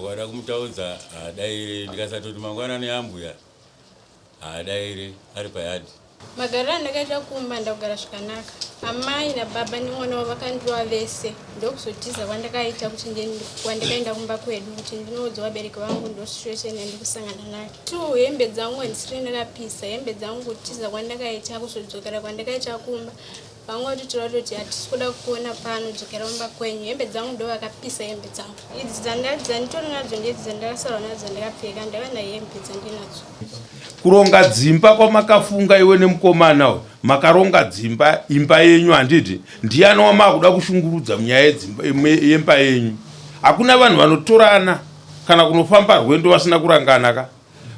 Ukada kumutaudza haadaire, ndikasatoti mangwanani ambuya haadaire ari payadhi. Magariro andakaita kumba ndakugara zvakanaka. Amai nababa nemwana wavo vakandirova vese ndokuzotiza kwandakaita kuti kwandakaenda kumba kwedu kuti ndinoudza vabereki vangu ndosituation yandikusangana nayo. Two hembe dzangu handisiri ndakapisa hembe dzangu kutiza kwandakaita kuzodzokera kwandakaita kumba vanga vatotaura kutoti hatisi kuda kukuona pano dzokera kumba kwenyu hembe dzangu ndo vakapisa hembe dzangu idzi dzanditori nadzo ndedzi dzandakasarwa nadzo dzandakapfeka ndavana hembe dzandinadzo. Kuronga dzimba kwamakafunga iwe nemukomana uyu makaronga dzimba imba yenyu handiti ndiyani wamakuda kushungurudza munyaya yemba yenyu hakuna vanhu vanotorana kana kunofamba rwendo vasina kurangana ka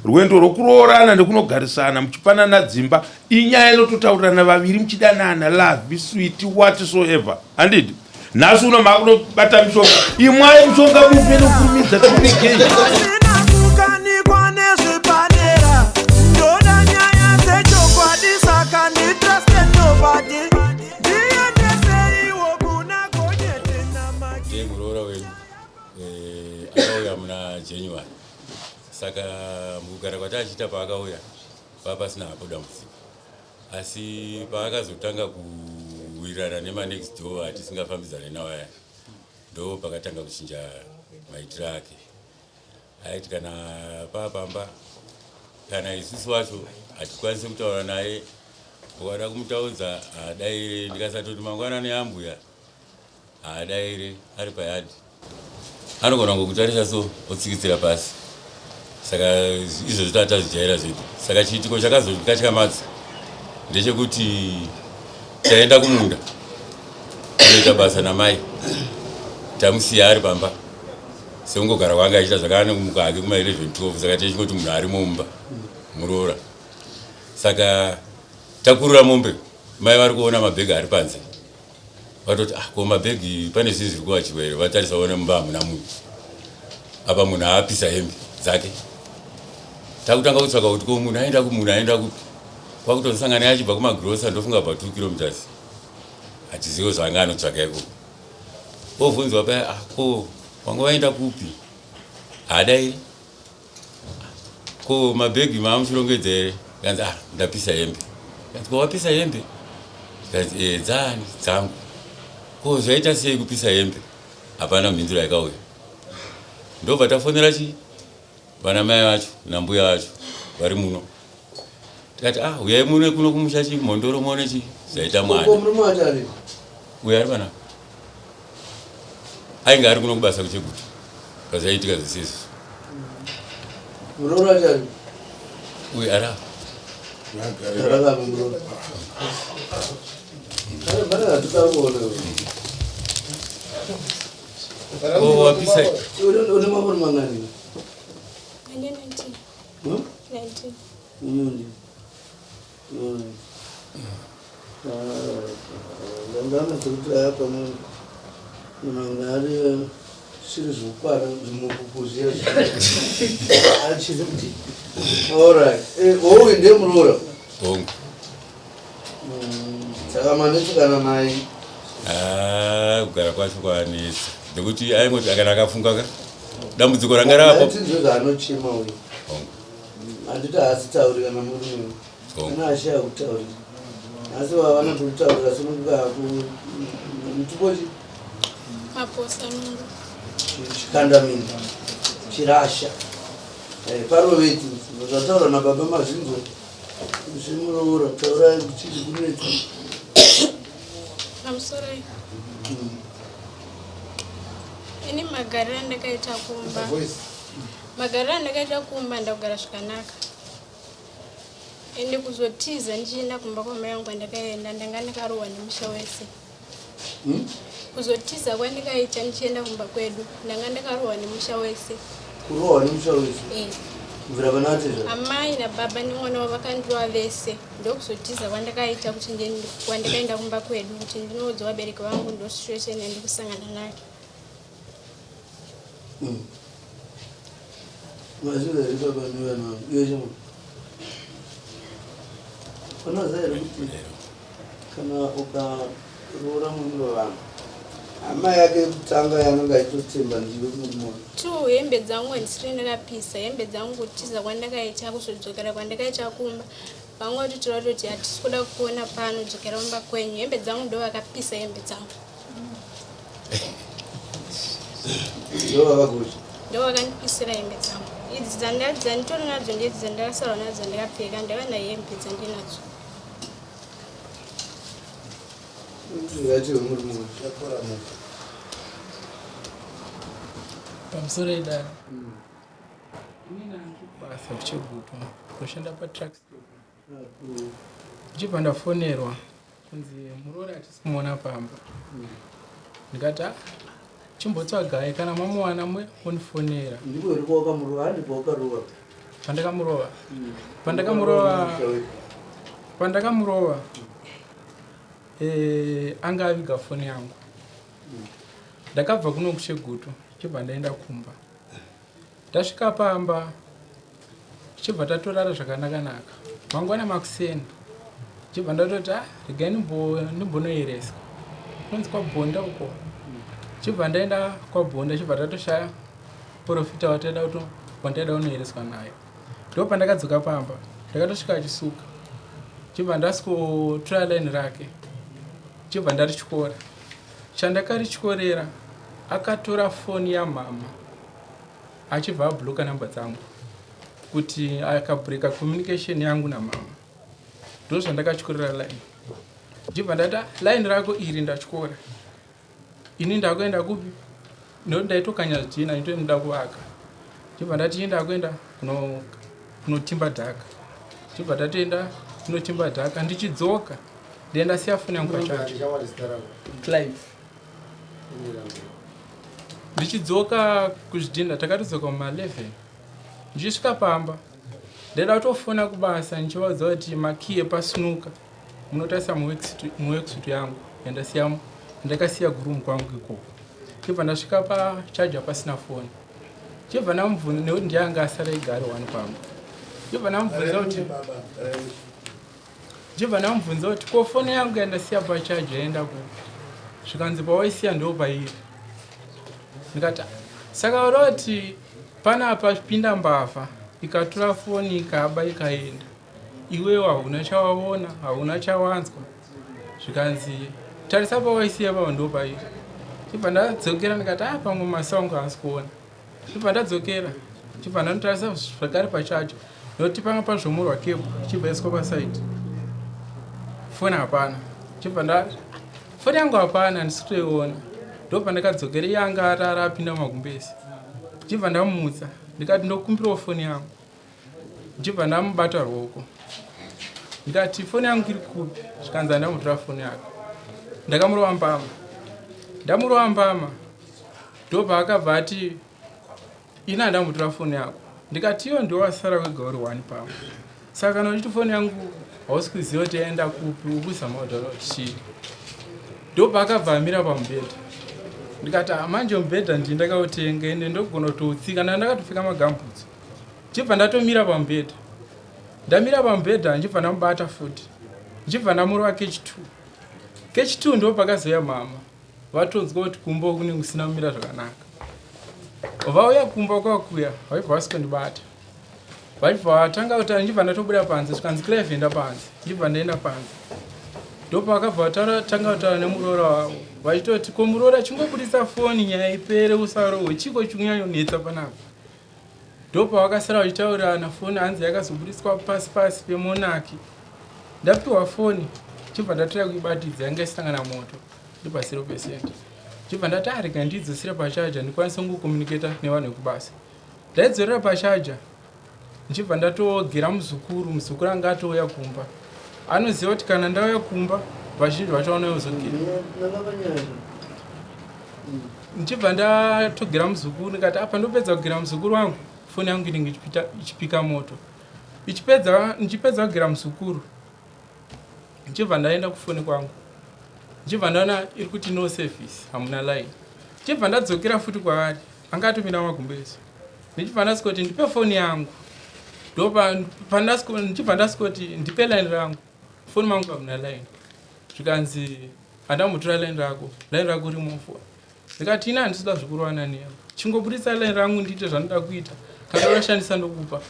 rwendo rwokuroorana nekunogarisana muchipanana dzimba inyaya inototaurirana vaviri muchidanana love sweet what so ever handiti nhasi uno makunobata mishonga imwai mushonga mupe nokurumidza tikuregei. Ndiye muroora wedu akauya muna January saka mukugara kwataachiita paakauya papasina hapo dambudziko Asi paakazotanga kuwirirana nemanext door atisingafambidzane nawo aya ndo pakatanga kuchinja maitiro ake. Aiti kana paapamba kana isusu wacho hatikwanise kutaura naye, ukada kumutaudza haadaire, ndikasatoti mangwanani ambuya Haadaire ari payard anogona kungokutarisa so otsikitsira pasi saka izvozvo taa tazvijaira zvedu saka chiitiko chakazondikatyamadza ndechekuti taenda kumunda kunoita basa namai tamusiya ari pamba sekungogara kwaanga achiita zvakava nekumuka hake kuma 11 12 saka tichingoti munhu arimo mumba muroora saka takurura mombe mai vari kuona mabhegi ari panze vatoti ah ko mabhegi pane zvinhu zviri kuvachiwa here vatarisa vaona mumba hamuna munhu apa munhu aapisa hembe dzake takutanga kutsvaka kuti ko munhu aenda ku munhu aenda kupi kwakutosangana achibva kumagrosa ndofunga about 2 kilometers hatizive zvaanga anotsvaka ikoko ovhunzwa paya ah ko wanga waenda kupi haadairi Ko mabhegi maamuchirongedza here? Kanzi ah ndapisa hembe. Kanzi ko wapisa hembe? Kanzi eh dzani dzangu. Ko zvaita sei kupisa hembe? Hapana mhinduro yakauya. Ndobva tafonera chi vana mai vacho nambuya vacho vari muno. Tikati ah huyai muno kuno kumusha chi mhondoro muone chi zvaita mwana. Ko murume wacho ari? Uyo ari panapa. Ainge ari kuno kubasa kuChegutu pazvaiitika zvese izvi. Muroora wacho ari? Uyu ari apa. Akarapa muroora. Kana pana hatikakuona. Ko wapisa Une makore mangani? Ane 19. Huh? 19. Unondi. Ndanga sekuti aya pamwe munhu anga ari zviri zvokwana zvimukuku zviya achiri kuti alright ouyu ndiye muroora hongu saka manetsekana naye. Ah, kugara kwacho kwanetsa nekuti aingoti kana akafunga ka dambudziko ranga ravapo Tinzwe zvaanochema uyu. Hongu. Handiti haasi tauri kana murume kana ashaya kutaurira asi vavanototaurira sununguka hako mutukochi Maposa nungu. Chikandamini chirasha. Paroveti zvataura nababa mazvinzwa zvimuroora taurai chiri kunetsa. Pamusoroi. Ini magariro andakaita kumba. Magariro andakaita kumba ndakugara zvakanaka. Ende kuzotiza ndichienda kumba kwamai vangu kwandakaenda ndanga ndakarohwa nemusha wese. Kuzotiza kwandikaita ndichienda kumba kwedu ndanga ndakarohwa nemusha wese. Kurohwa nemusha wese? Eh. Kubvira pana atezvara? Amai nababa nemwana wavo vakandirova vese ndokuzotiza kwandakaita kuti kwandakaenda kumba kwedu kuti ndinoudza vabereki vangu ndosituation yandikusangana nayo. Maziva here baba nevana vangu? Iwe chama. Unoziva here kuti kana ukaroora murume wevanhu Hama yake yekutanga yaanenge achitotemba ndiwe murume wake. Two hembe dzangu handisiri ndakapisa hembe dzangu kutiza kwandakaita kuzodzokera kwandakaita kumba vanga vatotaura kutoti hatisi kuda kuona pano dzokera kumba kwenyu hembe dzangu ndo vakapisa hembe dzangu. Ndo vakakuti ndo vakandipisira hembe dzangu idzi dzanditori nadzo ndedzi dzandakasarwa nadzo dzandakapfeka ndavana hembe dzandinadzo. Pamusoro idare inini andiri kubasa kuchegutu kushanda patruck stop ndichibva ndafonerwa kunzi muroora hatisi kumuona pamba ndikati ah, chimbotsvagai kana mamuwana mondifonera Ndipo here pawakamurova handi pawakarova pandakamurova pandakamurova pandakamurova eh, anga aviga foni yangu ndakabva kuno kuchegutu chibva ndaenda kumba ndasvika pamba tichibva tatorara zvakanaka-naka mangwana makuseni chibva ndatoti ah regai ndimbonoyereswa kunonzi kwabhonda uko chibva ndaenda kwabhonda chibva tatoshaya profita wataida kuto wandaida kunoyereswa naye ndo pandakadzoka pamba ndakatosvika achisuka chibva ndasikotora line rake chibva ndarityora chandakarityorera akatora foni yamama achibva abloka namba dzangu kuti akabreaka communication yangu namama ndo zvandakatyorera line ndibva ndati ah, line rako iri ndatyora ini ndakuenda kupi nekuti ndaitokanya zvidhina nditoenda kuvaka ndibva ndati ini ndakuenda kunotimba dhaka ndibva ndatoenda kunotimba dhaka ndichidzoka ndiye ndasiya foni yangu pachacho Clive ndichidzoka kuzvidhinda takatodzoka muma 11 ndichisvika pamba ndaida kutofona kubasa ndichivaudza kuti makiyi epasinuka munotarisa muworksuit yangu yandasiya ndakasiya gurumu kwangu ikoko chibva ndasvika pachaja pasina foni chibva ndamubvunza nekuti ndiye anga asara igare wani pamba chibva ndamubvunza kuti chibva ndamubvunza kuti ko foni yangu yandasiya pachaja yaenda kupi zvikanzi pawaisiya ndo pairi ndikati saka uroti panapa pinda mbavha ikatora foni ikaba ikaenda iwewo hauna chawaona hauna chawanzwa zvikanzi tarisa pawaisiya pavo ndo pairi chibva ndadzokera ndikati a ah, pamwe maso angu haasi kuona chibva ndadzokera chibva ndanotarisa zvakare pachacho nokuti panga pazvomorwa kepu chibva iswa pasaidi foni hapana chibva nda foni yangu hapana handisi kutoiona ndo pandakadzokera iye anga arara apinda mumagumbezi chibva ndamumutsa ndikati ndokumbirawo foni yangu ndichibva ndamubata ruoko ndikati foni yangu iri kupi zvikanzi andamutora foni yako ndakamurova mbama ndamurova mbama ndopaakabva ati ini andamutora foni yako ndikati iyo ndiwasara wega uri one pamwe saka kana uchiti foni yangu hausi kuziva kuti yaenda kupi ukuzama kutaura kuti chii ndopaakabva amira pamubhedha ndikati ah, manje mubhedha ndii ndakautenga ende ndogona kutoutsika ndandakatopfeka magambutso Ndichibva ndatomira pamubhedha. Ndamira pamubhedha ndichibva ndamubata futi. Ndichibva ndamurova kechi 2. Kechi 2 ndipo pakazouya mama. Vatonzwa kuti kumba kunenge kusina kumira zvakanaka. Vauya kumba kwakuya vaibva vasikondibata. Vaibva vatanga kuti ndichibva ndatobuda panze zvikanzi Clive enda panze. Ndichibva ndaenda panze. Ndopakabva vatanga kutaura nemuroora wavo. Vachitoti ko muroora chingobudisa foni nyaya ipere usarohwe chiko chikunyanyonetsa panapa. Ndopavakasara vachitaurirana foni hanzi yakazobudiswa pasi pasi pemonaki. Ndapiwa foni chibva ndatora kuibatidza yanga isina kana moto iri pa 0 percent. Chibva ndati ah rega ndiidzosere pachaja ndikwanise kungokomuniketa nevanhu vekubasa. Ndaidzorera pachaja ndichibva ndatogera muzukuru, muzukuru anga atouya kumba. Anoziva kuti kana ndauya kumba vazhinji vacho vanouya kuzogera. Ndichibva ndatogera muzukuru ndikati apa ndopedza kugera muzukuru wangu foni yangu inenge ichipika moto. Ichipedza ndichipedza kugera muzukuru ndichibva ndaenda kufoni kwangu ndichibva ndaona iri kuti no service hamuna line. Ndichibva ndadzokera futi kwaari anga atomira magumbezi ndichibva ndasvikoti ndipe foni yangu ndichibva ndasvikoti ndipe line rangu foni mangu hamuna line zvikanzi handambotora line rako line rako rimo foni. Ndikati ini handisida zvekurovana newe. Chingobudisa line rangu ndiite zvanoda kuita. Kana urashandisa ndokupa.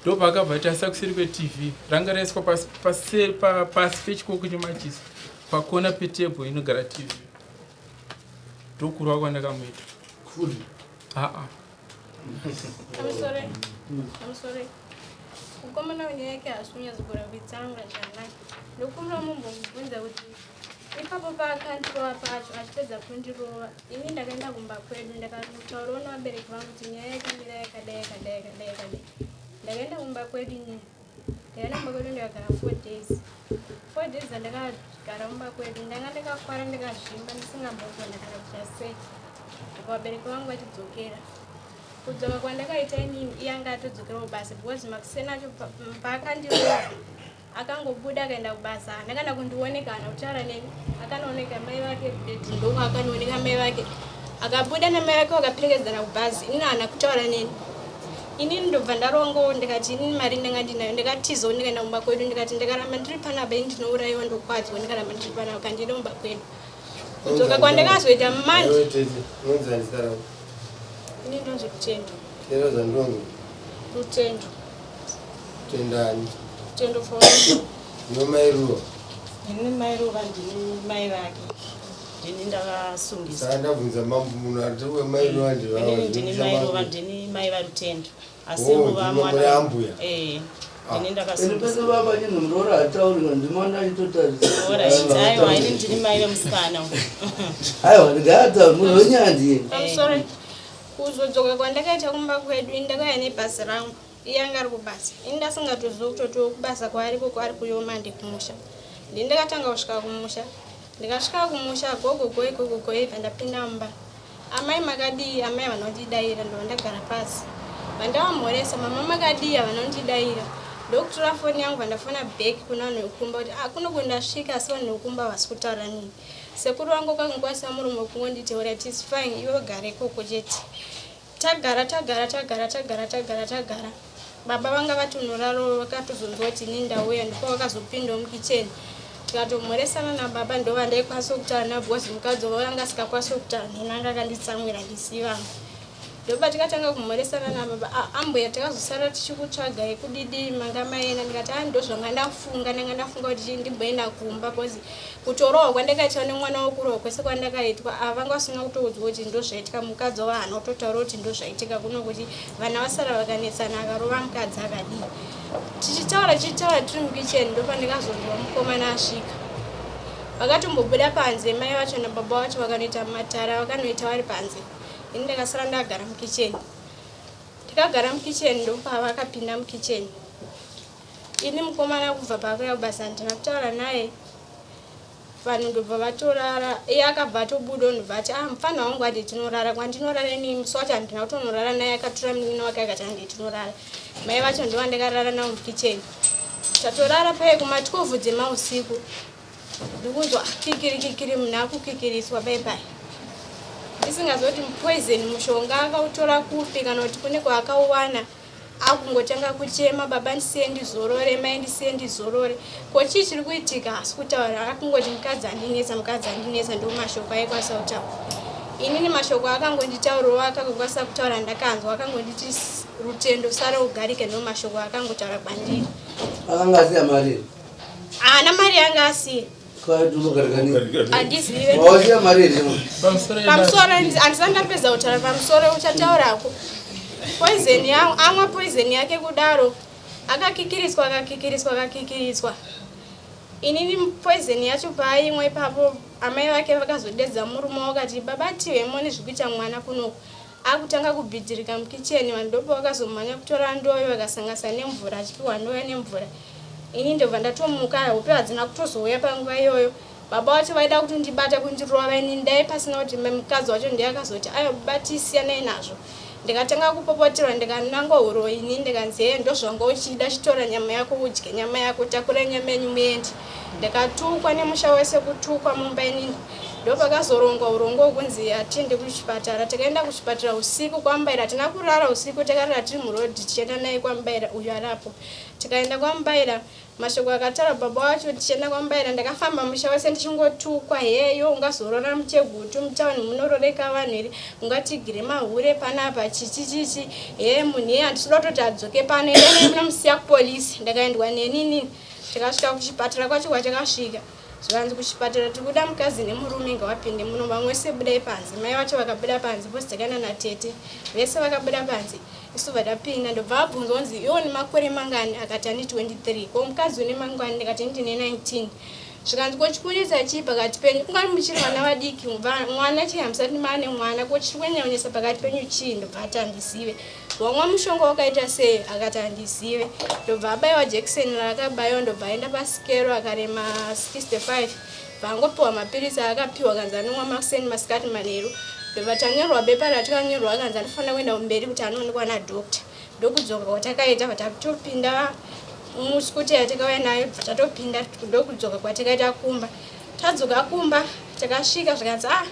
Ndopaakabva tarisa kuseri kweTV. Ranga raiswa pasi pasi pasi pechikoko chemachisi. Pakona petable inogara TV. Ndokurwa kwandakamuita. Futi. Aa. I'm sorry. I'm sorry. Mukomana wenyaya yake haasi kunyatsogona kuitsanangura zvakanaka. Ndokumbira mumbomubvunza kuti ipapo paakandirova pacho achipedza kundirova ini ndakaenda kumba kwedu ndakataurawo nevabereki vangu kuti nyaya yakamira yakadai yakadai yakadai yakadai. Ndakaenda kumba kwedu inini. Ndakaenda kumba kwedu ndikagara 4 days. 4 days dzandakagara kumba kwedu ndanga ndakakwara ndikazvimba ndisingambogona kana kuita sei. Vabereki vangu vachidzokera. Kudzoka kwandakaita inini iye anga atodzokerawo basa because makuseni acho paakandirova akangobuda akaenda kubasa haana kana kundioneka haana kutaura neni. Akanooneka mai vake bedroom ndoko akanooneka mai vake. Akabuda namai vake vakaperekedzana kubhazi inini haana kutaura neni. Inini ndobva ndarongawo ndikati inini mari ndanga ndinayo ndikatizawo ndikaenda kumba kwedu ndikati ndikaramba ndiri panapa ini ndinourayiwa ndokwadzwa ndikaramba ndiri panapa kandiende kumba kwedu. Kudzoka kwandakazoita manje Iwe tete, unonzi zita rako? Ini ndonzi Rutendo. Tero zvandonzi Rutendo. Tendani. Rutendo for Ndiwe mai Ruva. Ini mai Ruva ndini mai vake. Ndini ndakasungisa. Saka ndabvunza mambo munhu ati we mai Ruva ndivava. Inini ndini mai Ruva ndini mai vaRutendo. Asi Oh, Ruva ndimi mwana. muri ambuya. Eh. Ndini Ende ndakasungisa. pese baba nyine muroora hatauri ndimona achitotarisa. Alright, aiwa ini ndini mai vemusikana. Aiwa ndingaatauri munhu wenyaya ndiye. Pamusoro kuzodzoka kwandakaita kumba kwedu ini ndakauya nebhasi rangu iye anga ari kubasa ini ndasingatozivi kutotiwo kubasa kwaari koko ari kuyomande kumusha. Ndini ndakatanga kusvika kumusha ndikasvika kumusha gogogoi gogogoi bva ndapinda mumba. Amai makadii amai vanondidayira ndobva ndagara pasi. Vandavamhoresa mama makadii havanondidayira. Ndokutora foni yangu vandafona back kuna vanhu vekumba kuti ah kuno ndasvika asi vanhu vekumba havasi kutaura nini. Sekuru vangu vakangokwanisa muromo kungonditi alright it's fine iwe ugare ikoko chete. Tagara tagara tagara tagara tagara tagara. Baba vanga vatonorarawo vakatozonzwa kuti inini ndauya ndipo vakazopindawo mukicheni. Tikatomhoresana nababa ndova ndaikwanisa kutaura navo because mukadzi wavo anga asingakwanisi kutaura neni anga akanditsamwira ndisivangu. Ndopa tikatanga kumhoresana nababa ah, ambuya takazosara tichikutsvagai kudidi manga maenda ndikati ah ndozvanga ndafunga ndanga ndafunga kuti ndimboenda kumba because kutorohwa kwandakaitwa nemwana wokurohwa kwese kwandakaitwa ava vanga vasina kutoudzwa kuti ndozvaitika mukadzi wavo haana kutotaura kuti ndozvaitika kuno kuti vana vasara vakanetsana akarova mukadzi akadii. Tichitaura tichitaura tiri mukicheni ndopandikazonzwa mukomana asvika. Vakatombobuda panze mai vacho nababa vacho vakanoita matara vakanoita vari panze. Ini ndakasara ndagara mukicheni. Ndakagara mukicheni ndopavakapinda mukicheni. Ini mukomana kubva paakauya kubasa handina kutaura naye. Vanhu ndobva vatorara iye akabva atobuda ndobva ati ah mufana wangu ati tinorara kwandinorara ini musi wacho handina kutonorara naye akatora munin'ina wake akati hande tinorara. Mai vacho ndova ndakarara navo mukicheni. Tatorara paye kuma 12 dzemausiku. Ndikunzwa kikiri kikiri munhu akukikiriswa pai pai. Ndisingazoti poison mushonga akautora kupi kana kuti kune kwaakauwana. Akungotanga kuchema baba ndisiye ndizorore mai ndisiye ndizorore. Ko chii chiri kuitika haasi kutaura akungoti mukadzi andinetsa mukadzi andinetsa ndo mashoko aikwanisa kutaura. Inini mashoko akangonditaurawo akangokwanisa kutaura ndakanzwa akangonditi Rutendo sara ugarike ndo mashoko akangotaura kwandiri. Akanga asiya mari. Haana mari yanga asiya. Kwaitunogarikani. Handizive. Wasiya mari here? Pamusoro Pamusoro handisati ndapedza kutaura pamusoro uchataurako. Poison yangu amwa poison yake kudaro akakikiriswa akakikiriswa akakikiriswa. Inini poison yacho paaimwa ipapo amai vake vakazodedza murume wakati baba tihwemo nezvikuita mwana kunoku. Akutanga kubhidhirika mukicheni vanhu ndopo vakazomhanya kutora ndoyo vakasanganisa nemvura achipiwa ndoyo nemvura. Ini ndobva ndatomuka hope hadzina kutozouya panguva iyoyo. Baba vacho vaida kutondibata kundirova ini ndai pasina kuti mukadzi wacho ndiye akazoti aiwa baba tisiyanai nazvo. Ndikatanga kupopoterwa ndikanangwa huro ini ndikanzi hee ndozvanga uchida chitora nyama yako udye nyama yako takura nyama yenyu muende. Ndikatukwa nemusha wese kutukwa mumba inini. Ndopakazorongwa urongwa hwekunzi atiende kuchipatara. Takaenda kuchipatara usiku kwaMubaira, hatina kurara usiku, takarara tiri muroad tichienda naye kwaMubaira uyu arapo. Tikaenda kwaMubaira, mashoko akataura baba wacho tichienda kwaMubaira, ndakafamba musha wese ndichingotukwa, heyo ungazorora muChegutu mutown munororeka vanhu here, ungatigire mahure panapa chichi chichi, he munhu iye handisi kuda kutoti adzoke pano, endai naye munomusiya kupolisi. Ndakaendwa neni inini, tikasvika kuchipatara kwacho kwatakasvika. Zvikanzi kuchipatara tiri kuda mukadzi nemurume ngawapinde muno vamwe vese budai panze. Mai vacho vakabuda panze because takaenda natete vese vakabuda panze isu bva tapinda ndobva abvunzwa kunzi iwe une makore mangani akati ane 23 ko mukadzi une mangani ndikati ndine 19 zvikanzi ko chikunetsa chii pakati penyu kungani muchiri vana vadiki mwana chii hamusati maane mwana ko chiri kunyanyanyisa pakati penyu chii ndobva ati handizive Wamwa mushonga wakaita sei? Akati handizive. Ndobva abaiwa jekiseni raakabaiwa ndobva aenda pasikero akarema 65 bva angopiwa mapiritsi aakapiwa akanzi anomwa makuseni masikati manheru ndobva tanyorerwa bepa ratikanyorerwa akanzi anofanira kuenda kumberi kuti anoonekwa nadoctor ndokudzoka kwatakaita bva tatopinda muskuti yatakauya nayo bva tatopinda ndokudzoka kwatakaita kumba tadzoka kumba takasvika zvikanzi ah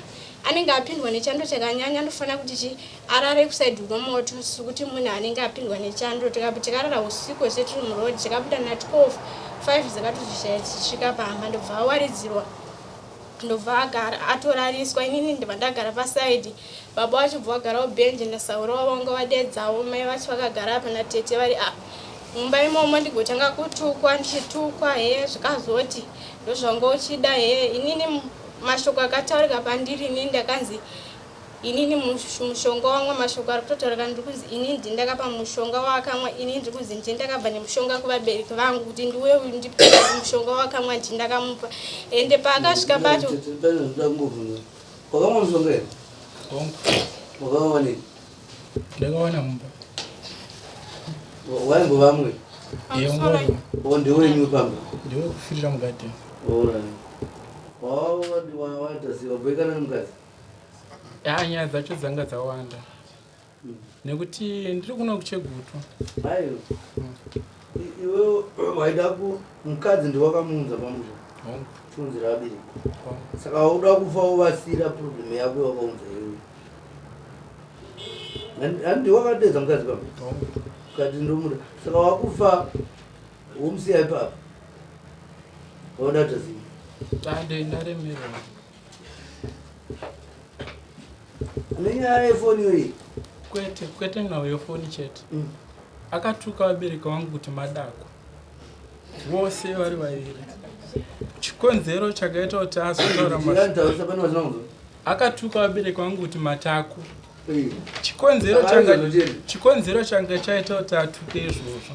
anenge apindwa nechando chakanyanya anofanira kuti chi arare kusaidi kwemoto sekuti munhu anenge apindwa nechando tikarara usiku hwese tiri muroad tikabuda na 12 5 dzakatozvishaya tichisvika pamba ndobva awaridzirwa ndobva agara atorariswa inini ndobva ndagara pasaidi baba vacho bva vagarawo bhenji nasauro wavo vanga vadedzawo mai vacho vakagara apa natete vari apa mumba imomo ndigotanga kutukwa ndichitukwa he zvikazoti ndozvanga uchida he inini mashoko akataurika pandiri inini ndakanzi Inini mushonga wamwa mashoko ari kutotaurika ndiri kunzi ini ndini ndakapa mushonga waakamwa ini ndiri kunzi ndini ndakabva nemushonga kuvabereki vangu kuti ndiuye ndipe mushonga waakamwa ndini ndakamupa ende paakasvika pacho Wakamwa mushonga here? Hongu. Wakawawanei? Ndakawana mumba. Waimbovamwe? Yongo. Ndewenyu pamba? Ndewe kufirira mugadheni. Alright. Wawaita sei? Wabhoikana nemukadzi? Ya nyaya dzacho dzanga dzawanda. Nekuti ndiri kuno kuChegutu. Aiwa. Iwe waida ku mukadzi ndiwakamuunza pamusha. Hongu. Chiunzira vabereki. Saka wauda kufa wovasiira problem yako wakaunza iwe. Handi wakadedza mukadzi pamba. Hongu. Ukati ndomuda. Saka wakufa womusiya ipapo. Wauda kuita sei? Dande ndaremerwa. Nenyaya yefoni iyoyi. Kwete, kwete nhau yefoni chete. Akatuka vabereki vangu kuti madako. Vose vari vaviri. Chikonzero chakaita kuti azotaura Ndiani taurisa pane vasina kunzwa? Akatuka vabereki vangu kuti matako. Chikonzero changa chikonzero changa chaita kuti atuke izvozvo.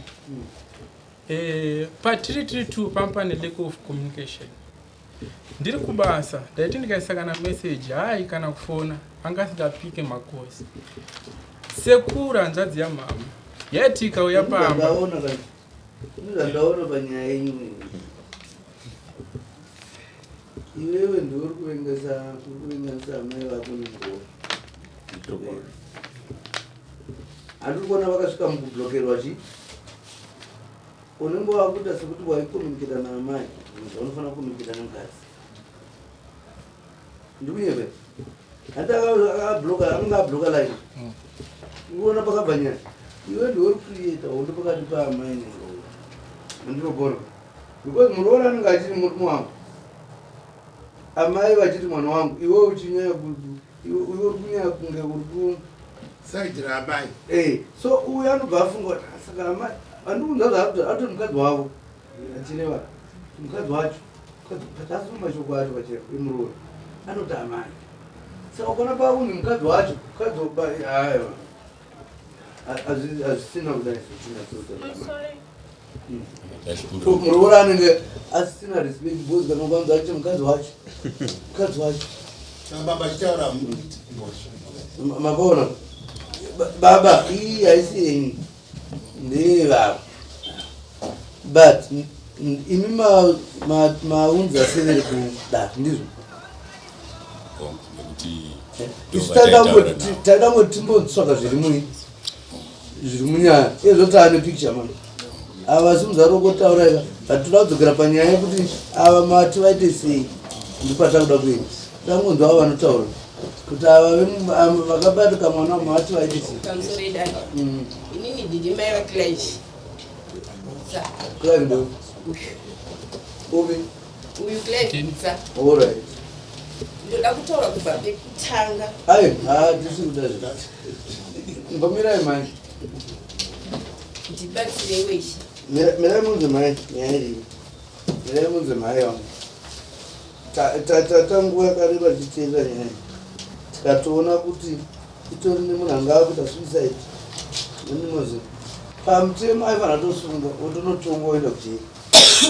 Patiri tiri two panga pane lack of communication. Ndiri kubasa ndaiti ndikaisa kana message hayi kana kufona anga asingapike makosi. Sekuru hanzvadzi yamama yaiti ikauya pamba. Ndaona kana ndozvandaona panyaya yenyu iyi. Iwewe ndiwe uri kuvengesa uri kuvenganisa amai vako nemuroora. Handiri kuona vakasvika mukublokerwa chi unenge wakuita sekuti waikomuniketa naamai zvaunofanira kukomuniketa nemukadzi. Ndikunyebe. Hanti akabloka anga abloka line. Unoona pakabva nyaya. Iwe ndiwe uri creator hondo pakati paamai nemuroora. Ndinogona. Because muroora anenge achiti murume wangu. Amai vachiti mwana wangu iwe uchinyaya iwe uri kunyaya kunge uri ku side raamai. So uyu anobva afunga kuti saka amai andikunzwa zvaari atori mukadzi wavo achireva mukadzi wacho mukadzi asi mashoko acho pachena emuroora anoti amai. Saka ukaona paunzi mukadzi wacho mukadzi aiwa hazvisina kudai I'm sorry. So muroora anenge asisina respect because kana ukanzi achiti mukadzi wacho mukadzi wacho Baba achitaura Makaona baba iyi haisi yenyu ndeyevavo but imi maunza severi kudare ndizvo Hongu, nekuti isu taida ngoti timbotsvaka zviri zviri munyaya izvo taane picture mani ava simuzaro kotaura ika but toda kudzokera panyaya yekuti ava mati vaite sei ndipatakuda kuenda. Tangonzwa vanotaura kuti ava vakabatika mwana mavati vaite sei. Pamusoro idai. Inini ndini mai vaClive. Clive ndo. Upi? Uyu Clive Gutsa. All right. Ndoda kutaura kubva pekutanga. Ai, hatisi kuda zve. Mbomirai mai. Ndibatsireiwo ishe. Mirai munze mai, nyaya iripo. Mirai munze mai wangu. Tatanguva yakareba tichiteerera nyaya iyi. Tikatoona kuti itori nemunhu anga akuita suicide nemimwe pamutemo aifanira tosungwa otonotongwa oenda kujeri.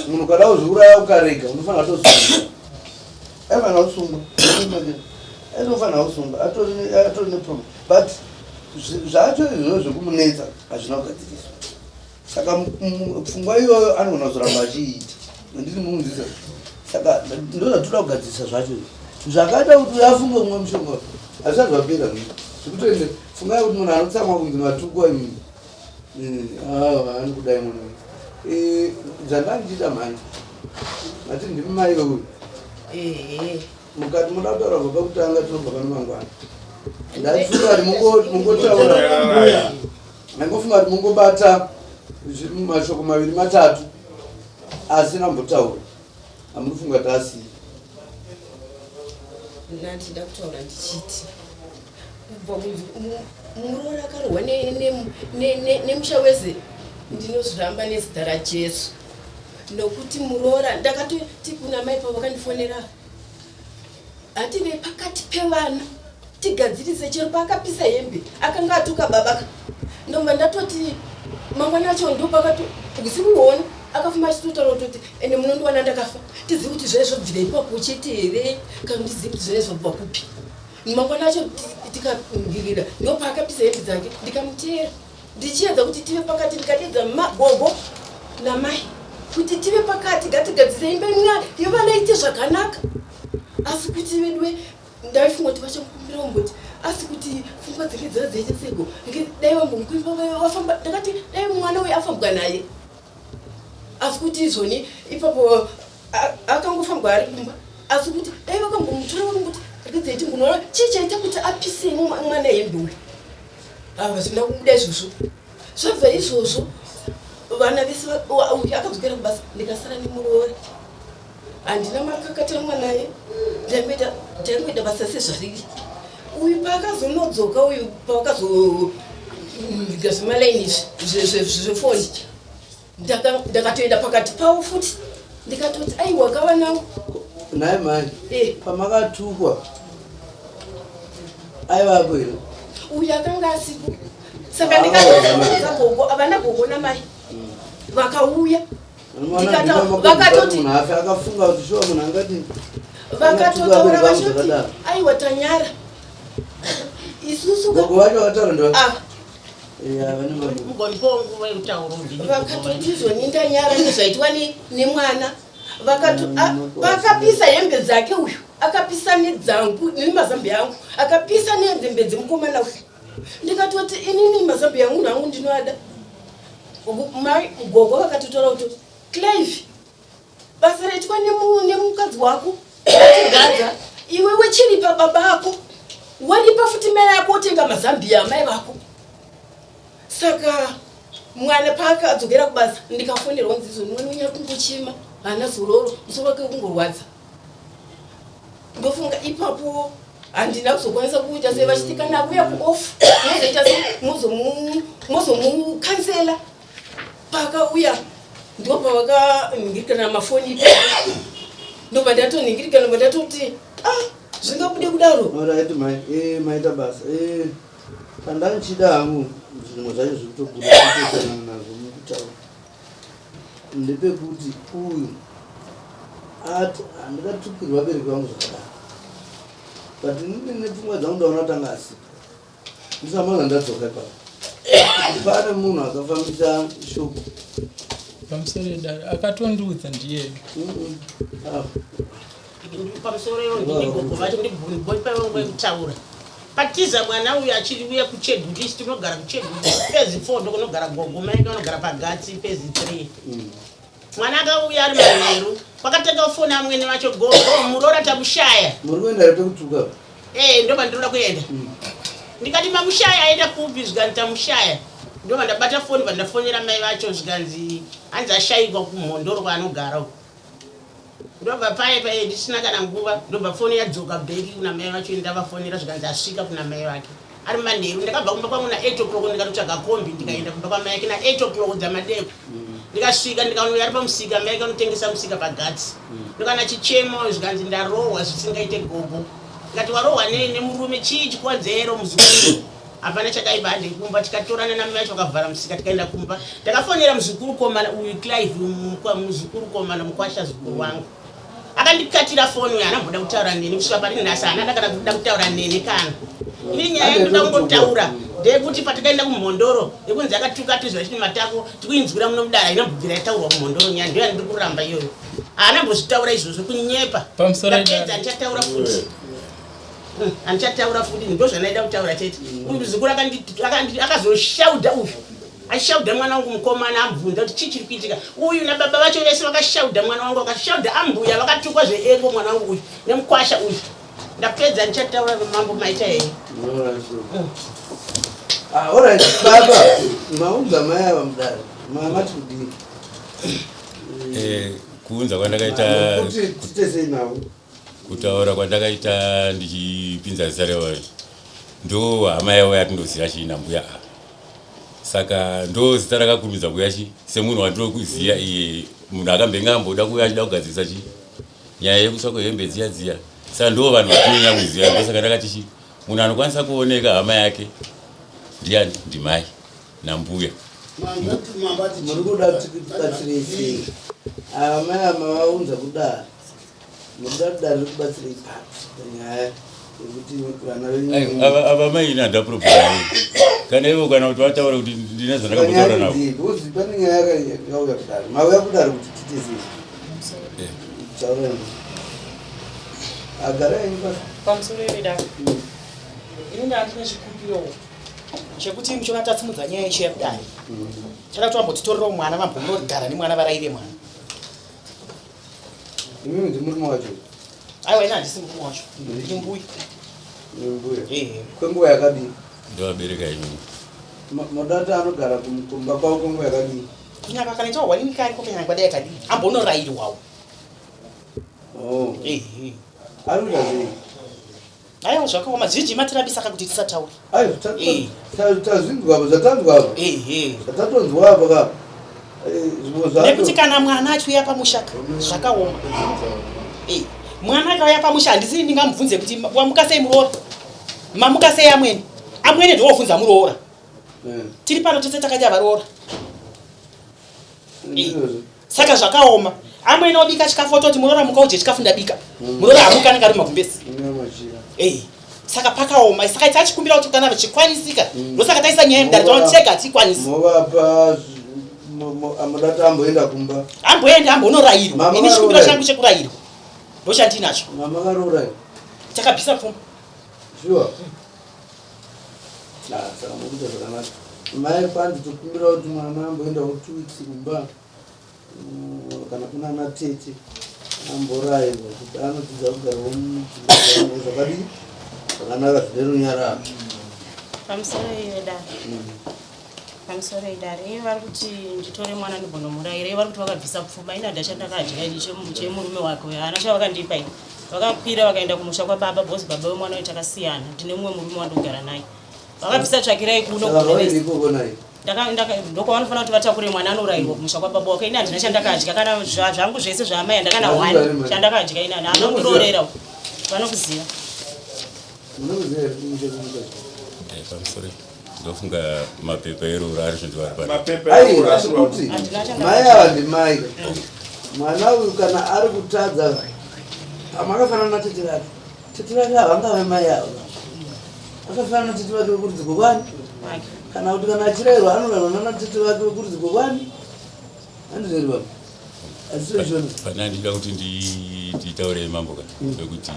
Munhu kada kuzviuraya ukarega unofanira tosungwa. Aifanira kusungwa. Ainofanira kusungwa atori neproblem but zvacho izvozvo zvekumunetsa hazvina kugadziriswa. Saka pfungwa iyoyo anogona kuzoramba achiiita handiti mukunzwisa saka ndozvatoda kugadzirisa zvacho izvi zvakaita kuti uyo afunge kumwa mushonga hazvisati zvapera zvino zvekutoende pfungwa yekuti munhu anotsamwa kunzi matukwa imi anokudai mwana eh, zvandandichiita mhani mati ndimi mai veuyu mukati moda kutaura kubva pakutanga tinobva pano mangwana ndaifunga kuti mungotaura Ndangofunga kuti mungobata mashoko maviri matatu asina mbotaura amunofunga kuti asii. Ndandida kutaura ndichiti kubva kunzi muroora akarohwa nemusha wese ndinozviramba nezita raJesu nokuti muroora ndakatoti kuna mai pavakandifonera Hative pakati pevana tigadzirise chero paakapisa hembe akanga atuka baba ka ndobva ndatoti mangwana acho ndopakato usiku huona akafuma achitotaura kutoti ende munondiwana ndakafa tizive kuti zvaive zvobvira ipapo chete here kana ndizive kuti zvaive zvobva kupi mangwana acho tikangirira ndopaakapisa hembe dzake ndikamuteera ndichiedza kuti tive pakati ndikadedza gogo namai kuti tive pakati ngatigadzise imba yevana ite zvakanaka asi kuti veduwe ndaifunga kuti vachamukumbira vamboti asi kuti pfungwa dzake dzava dzaita sego dai vambomukumbira wafamba ndakati dai mwana uyu afambwa naye asi kuti izvoni ipapo akangofambwa ari kumba asi kuti dai vakambomutora vakamboti regedzai timbonoona chii chaita kuti apise mwana hembe uyu ava zvina kubuda izvozvo zvabva izvozvo vana vese uyu akadzokera kubasa ndikasara nemuroora handina makakatanwa naye ndaingoita basa sezvariri uyu paakazonodzoka uyu paakazoga zvemalaini izvi zvefoni ndakatoenda pakati pavo futi ndikatoti aiwa kavanangu nhai mhai eh. pamakatukwa aivapo here uyu akanga asipo saka ndikatoudza gogo avana gogo namai vakauya vakatoti akafunga kuti shuwa munhu angati vakatotaura vachoti aiwa tanyara isusu gogo vacho vakataura ndo ah. Vakatoti izvoni ndanyara nezvaitwa nemwana vakapisa hembe dzake uyu akapisa nedzangu nemazambi angu akapisa nehembe dzemukomana uyu ndikatoti inini mazambi angu nangu ndinoada mai gogo vakatotora kutoti Clive basa raitwa nemukadzi wako watigadza iwe wechiripa baba ako waripa futi mai ako wotenga mazambiya amai vako saka mwana paakadzokera kubasa ndikafonerwa nzizo mwana unya kungochema haana zororo musoro wake kungorwadza ndofunga ipapo handina kuzokwanisa kuita sei vachiti kana akuya kuoff mozoita sei mozomukansela Paakauya ndopavakanhingirikana mafoni ipapo ndobva ndatonhingirikana ndobva ndatoti ah zvingabude kudaro. Alright mai, eh maita basa. Eh pandandichida hangu zvimwe zvacho zvikutobuda kutosanana nazvo mukutaura. Ndepekuti uyu ati handikatukirwa vabereki vangu zvakadaro. But inini nepfungwa dzangu ndaona kuti anga asipo. Ndisamana ndadzoka ipapo. Pane munhu akafambisa shoko. Pamusoro edare akatondiudza ndiye. Ah. Pamusoro iwo ndine gogo vacho ndibvunza kutaura. Patiza mwana uyu achiri uya kucheguti isu tinogara kucheguti phase 4 ndokunogara gogo mai vanogara pagatsi phase 3. Mwana akauya ari manheru kwakatanga kufona amwene vacho gogo muroora tamushaya. Muri kuenda here pekutuka? Eh, ndo pandinoda kuenda. Ndikati mamushaya aenda kupi zvikanzi tamushaya. Ndo vandabata foni vandafonera mai vacho zvikanzi hanzi ashaikwa kumhondoro kwaanogara uko. Ndobva paye paye ndisina kana nguva ndobva foni yadzoka bheki kuna mai vacho ndavafonera zvikanzi asvika kuna mai vake ari manheru ndakabva kumba kwangu na 8 o'clock ndikatotsvaga kombi ndikaenda kumba kwamai ake na 8 o'clock dzamadeko ndikasvika ndikaona ari pamusika mai ake anotengesa musika pagatsi ndikaona chichemo zvikanzi ndarohwa zvisingaite gogo ndikati warohwa nei nemurume chii chikonzero muzukuru hapana chakaipa handei kumba tikatorana namai vacho vakavhara musika tikaenda kumba ndakafonera muzukuru komana uyu clive muzukuru komana mukwasha zukuru wangu akandikatira foni uyu haana kumboda kutaura neni kusvika pari nhasi haana kana kuda kutaura neni kana ini nyaya yekuda kungotaura ndeyekuti patakaenda kumhondoro yekunzi akatuka atizwa chini matako tikuinzwira muno mudara haina mbobvira yataurwa kumhondoro nyaya ndiyo yandiri kuramba iyoyo haana mbozvitaura izvozvo kunyepa ndapedza ndichataura futi Handichataura futi ndozvandaida kutaura chete. Uyu muzukuru akazoshaudha uyu. Ashaudha mwana wangu mukomana abvunza kuti chii chiri kuitika. Uyu nababa vacho vese vakashaudha mwana wangu vakashaudha ambuya vakatukwa zveeko mwana wangu uyu nemukwasha uyu. Ndapedza ndichataura mambo maita henyu. Ah, alright, baba maunza mai ava mudare mati kudii? Eh, kuunza kwandakaita kuti tiite sei navo Kutaura kwandakaita ndichipinza zita revayo ndo hama yavo yatindoziva chii nambuya ava saka ndo zita rakakurumidza kuuya chi semunhu wandinokuziva iye munhu akambenge amboda kuuya achida kugadzirisa chi nyaya yekutsva kwehembe dziya dziya saka ndo vanhu vatinonyanya kuziva ndosaka ndakati chi munhu anokwanisa kuoneka hama yake ndiyani ndimai nambuya muri kuda kuti tibatsirei sei ava mai ava mavaunza kudare Munoda kuti dare rikubatsirei papi panyaya yekuti vana venyu Ava ava mai ini handina problem navo. Kana ivo kana kuti vataura kuti ndine zvandakambotaura navo. Because pane nyaya yakauya kudare. Mauya kudare kuti tiite sei? Eh. Taurai. Agara henyu pasi. Pamusoro vedare. Ini ndandine chikumbiro chekuti muchiona tasimudza nyaya yechiya kudare. Chada kuti vambotitorerawo mwana vambonogara nemwana varaire mwana. Imimi ndi murume wacho? Aiwa, ini handisi murume wacho. Ndiri mbuya. Mbuya. Kwenguva yakadii? Ndovabereka imimi. Modati anogara kumba kwavo kwenguva yakadii? Kunyaka kana itawa wani mikari ko kunyanya kwadai yakadii? Ambonorairwawo. Oh. Ari kuita sei? Aiwa, zvakaoma zhinji matirambisa kakuti tisataure. Aiwa, tazvinzwa apa, zvatanzwa apa. Zvatatonzwa apa ka. Zvimwe zvacho. Nekuti kana mwana achiuya pamusha ka zvakaoma. Mwana akauya pamusha handisi ndingamubvunze kuti wamuka sei muroora? Mamuka sei amwene? Amwene ndiwo wobvunza muroora. Tiri pano tese takaita varoora. Saka zvakaoma. Amwene obika chikafu ototi muroora muka udye chikafu ndabika. Muroora hamuka anenge ari mumagumbezi. Saka pakaoma. Saka tachikumbira kuti kana zvichikwanisika. Ndosaka taisa nyaya mudare taona chega hatikwanisi. Movapa amudati amboenda kumba. Amboenda ambonorairwa. Mama Ini chikumbiro varoora. changu chekurairwa. Ndochandinacho. Mama varoora. Takabvisa pfuma. Sure. Ah, saka mukuita zvakanaka. Mai kwanzi tokumbira kuti mwana amboendawo 2 weeks kumba. Kana kuna ana tete amborairwa kuti anodzidza kugarawo mudzimba dzavo zvakadii zvakanaka zvine runyararo. Pamusoro iyo dare. Pamusoro idare. Iye vari kuti nditore mwana ndimbonomurayira. Iye vari kuti vakabvisa pfuma. Ini handina chandakadya ini chemurume wake uyo. Haana chavakandipa ini. Vakakwira vakaenda kumusha kwababa because baba vemwana uyu takasiyana. Ndine mumwe murume wandogara naye. Vakabvisa tsvakirai kuno Saka vaende ikoko naye. Ndokwavanofanira kuti vatakure mwana anorayirwa kumusha kwababa wake. Ini handina chandakadya kana zvangu zvese zvaamai handakana Vanoziva one here mai? chandakadya ini handina. Anondiroorera. Vanokuziva. Munokuziva here kumusha kwemukazi? Pamusoro ndofunga mapepa eroora ari zvinhu vari pano. Mapepa Ai, eroora asi kuti mai ava ndimai. Mwana uyu kana ari kutadza makafanana natete vake. Tete vake havangave mai ava. Akafanana natete vake vekurudzi rwekwani. Kana kuti kana achirayirwa anorayirwa nana tete vake vekurudzi rwekwani. Handizvo here baba? Handizvo izvozvo. Pana ndida kuti nditaure mambo ka nekuti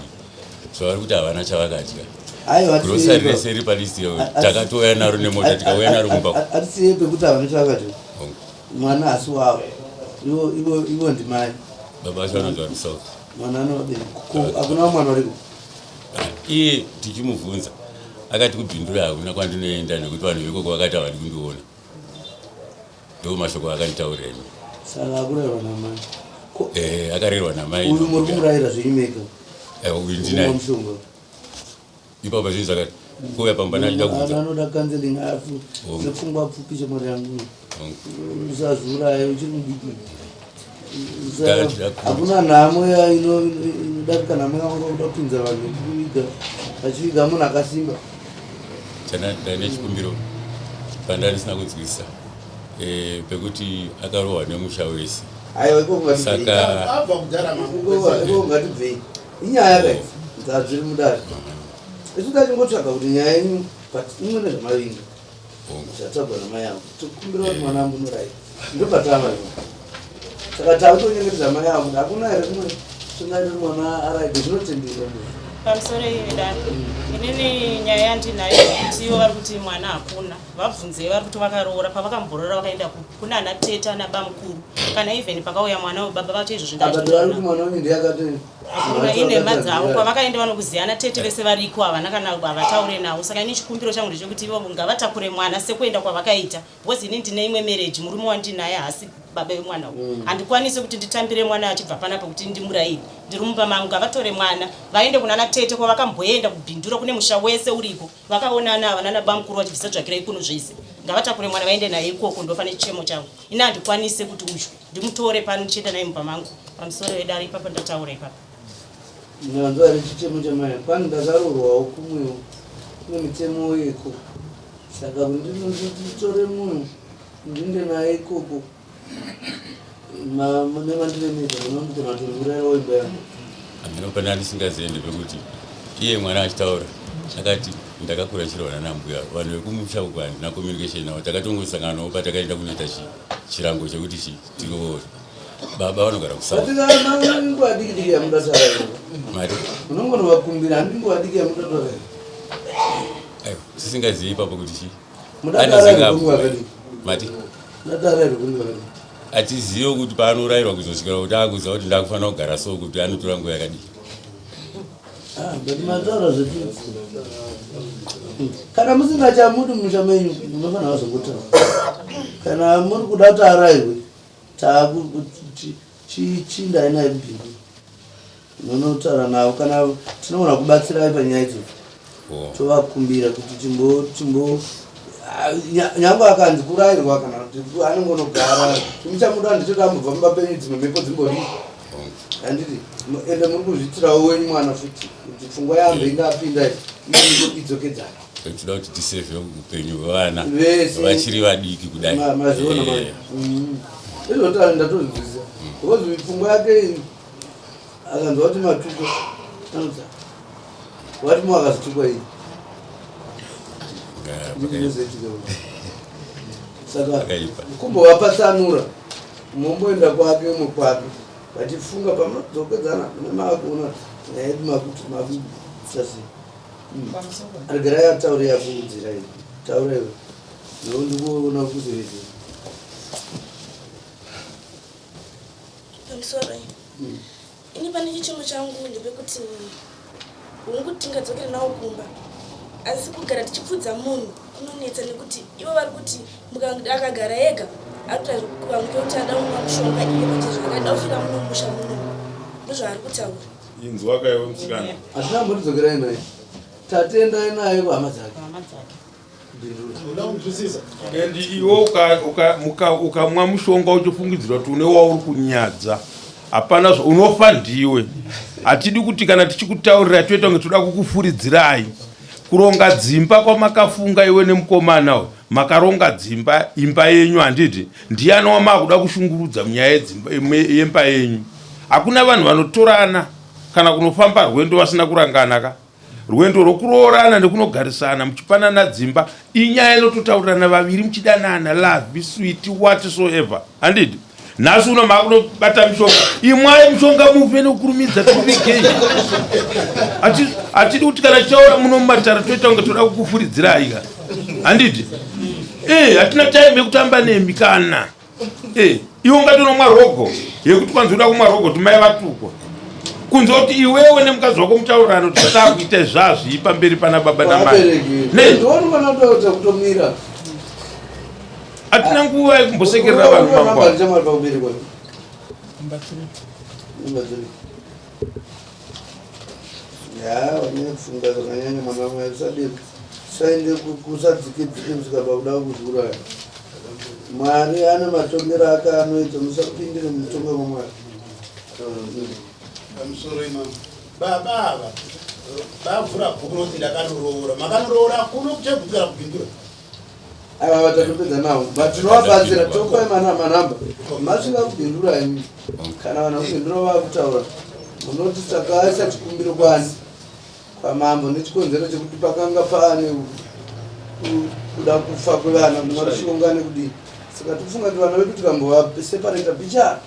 zvavari kuti havana chavakadya. Aiwa, Grocery rese riri palist iyo takatouya naro nemota tikauya naro kumba. Hatisiye pekuti havana chavakadya. Mwana asi wavo. Ivo ivo ivo ndimai. Baba vacho vanonzi vari kusouth. Mwana anovabereki. Ko hakuna mwana wariko? Iye tichimubvunza akati kubhindura hakuna kwandinoenda nekuti vanhu vekoko vakati havadi kundiona. Ndo mashoko akanditaurira ini. Saka akurerwa namai. Eh, akarerwa namai. Uyu muri kumurayira zvenyu mega. Eh, uyu ndinaye. Mushonga. Ipapo zvinhu zvakati kuuya pamba ndachida kubvunza. Anoda counseling afu nepfungwa pfupi shamwari yangu. Usazviuraya uchiri mudiki. Hakuna nhamo inodarika nhamo yawanga kuda kupinza vanhu kuviga vachiviga munhu akasimba. Ndane chikumbiro panda ndisina kunzwisisa eh, pekuti akarohwa nemusha wese. Aiwa ikoko ngatibvei. Saka Ikoko ngatibvei. Inyaya ka idzi dzadziri mudare. Isu tachingotsvaga kuti nyaya yenyu but imwe nezvamavinga zvatsvagwa namai avo tikumbira kuti mwana wangu unorai ndopatava ivo saka takutonyengetedza mai avo kuti hakuna here kumwe tingaita kuti mwana araigwe zvinotendeka Pamusoro iwe dani inini nyaya yandinayo kuti ivo vari kuti mwana hakuna vabvunzei vari kuti vakaroora pavakamboroora vakaenda kupi kuna ana tete ana bamukuru kana even pakauya mwana webaba vacho izvo apa vari kuti mwana wenyu ndiye akati zvindaakuna inhema dzavo kwavakaenda vanokuziyana tete vese variko havana kana havataure navo saka ini chikumbiro changu ndechekuti ivo ngavatakure mwana sekuenda kwavakaita because ini ndine imwe marriage murume wandinaye haasi baba vemwana uyu handikwanisi kuti nditambire mwana achibva panapa kuti ndimurayire ndiri mumba mangu ngavatore mwana vaende kunana tete kwavakamboenda kubhindura kune musha wese uriko vakaonana ava nana bamukuru vachibvisa tsvakirai kuno zvese ngavatakure mwana vaende naye ikoko ndofane chichemo changu ini handikwanise kuti uyu ndimutore pano ndichienda naye mumba mangu pamusoro vedare ipapo ndataura ipapo. Ndanzwa here chichemo chamai kwani ndakaroorwawo kumwewo kune mitemo yeko saka kuti nditore munhu ndinde naye ikoko nemandiremedza munondikona kutondiurayirawo imba yangu. Hameno pane andisingazive ndepekuti iye mwana achitaura akati ndakakura ndichirwa nana mbuya vanhu vekumusha uku handina communication navo takatongosanganawo patakaenda kunoita chirango chekuti chi tiroore baba vanogara kusouth nguva diki diki yamuda taura mari munongonovakumbira handi nguva diki yamuda taura aiwa tisingazivi ipapo kuti chi Muda taura here kunguva yakadii? Mati muda taura here kunguva yakadii? Hatizive kuti paanorayirwa kuzosvikira kuti akuziva kuti ndakufanira kugara so kuti anotora nguva yakadii. Ah, but mataura zvetu kana musingachamudi mumusha menyu munofanira kuzongotaura kana muri kuda kuti arairwe takuchindai naye kubhindu munotaura navo kana tinogona kubatsirai panyaya idzodzo tovakumbira kuti timbo timbo ah, nyangwe akanzi kurairwa kana kuti anongonogara muchamuda ndichoti ambobva mumba penyu dzimwe mhepo dzimborii handiti ende muri kuzviitirawo wenyu mwana futi kuti pfungwa yambe inga apinda idzokedzana tinoda kuti tisevhe upenyu hwevana Vese. vachiri vadiki kudai Mazviona Eh, manje izvotari ndatozvinzwisisa because pfungwa yake akanzwa kuti matuko anodza wati mo akazotukwa iyi ndinozoitika saka kumbovapatsanura momboenda kwake umwe kwake vachifunga pamunodzokedzana mune maakuona nyaya yedu makuti makuita sei regerai ataure yakuudzira iyi taura iwe no ndikuona kuzoita Pamusoro ini pane chichemo changu ndepekuti hongu tingadzokera nawo kumba asi kugara tichipfudza munhu kunonetsa nekuti ivo vari kuti akagara ega arikuita zvekuvamuke kuti ada kumwa mushonga iye pachezvake ada kufika muno musha muno ndozvaari kutaura. Inzwaka iwe musikana. Hazvina kumbotidzokerai naye. Tatendai naye kuhama dzake. And iwe ukamwa mushonga uchifungidzira kuti une wauri kunyadza hapana unofa ndiwe. Hatidi kuti kana tichikutaurira toita kunge toda kukufuridzirai. Kuronga dzimba kwamakafunga iwe nemukomana uyu makaronga dzimba imba yenyu handiti ndiyani wamakuda kushungurudza munyaya yemba yenyu. Hakuna vanhu vanotorana kana kunofamba rwendo vasina kurangana ka. Rwendo rwokuroorana nekunogarisana muchipanana dzimba inyaya inototaurirana vaviri muchidanana love sweet whatsoever handiti nhasi uno makunobata mishonga imwai mishonga mufe nekukurumidza tikuvigei hatidi kuti kana tichaura muno mumatara toita kunge toda kukufuridzirai ka handiti eh hatina time yekutamba nemi kana. Eh, iwe ungatonomwa rogo yekuti kwanzi uda kumwa rogo kuti mai vatukwa kunze kuti iwewe nemukadzi wako mutaurirano kuti zvatakuita zvazvii pamberi pana baba namai kutomira hatina nguva yekumbosekerera vanhu mangwana. Ya, wanyanya kufunga zvakanyanya mwana wamai usadero. Usaende kusadzike dzike kusvika pakuda kuzviuraya. Mwari ane matongero ake anoita musapindire mutongo waMwari. Pamusoro imam baba ava vavhura bhuku rokuti ndakanoroora makanoroora kuno kuchebvukira kubindura Ava vatatopedza navo but tinovabatsira topai mana manamba masvika kubindura imi kana vanhu vakubindura vakutaura munoti takaisa chikumbiro kwani kwamambo nechikonzero chekuti pakanga paane kuda kufa kwevana kumwa rushonga nekudii saka tikufunga kuti vana vedu tikambovaseparata bichana